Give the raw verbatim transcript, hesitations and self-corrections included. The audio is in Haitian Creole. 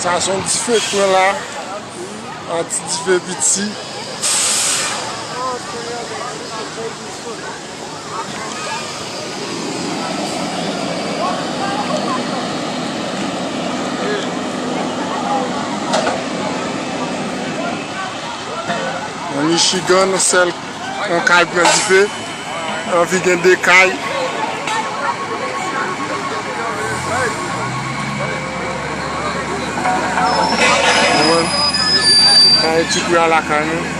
Sa se yon dife k pran la. Yon ti dife piti. Nan Michigan, sèl yon kay pran dife. Anvi gen de kay. Konprann? Sa e ti kwi a lakay nou.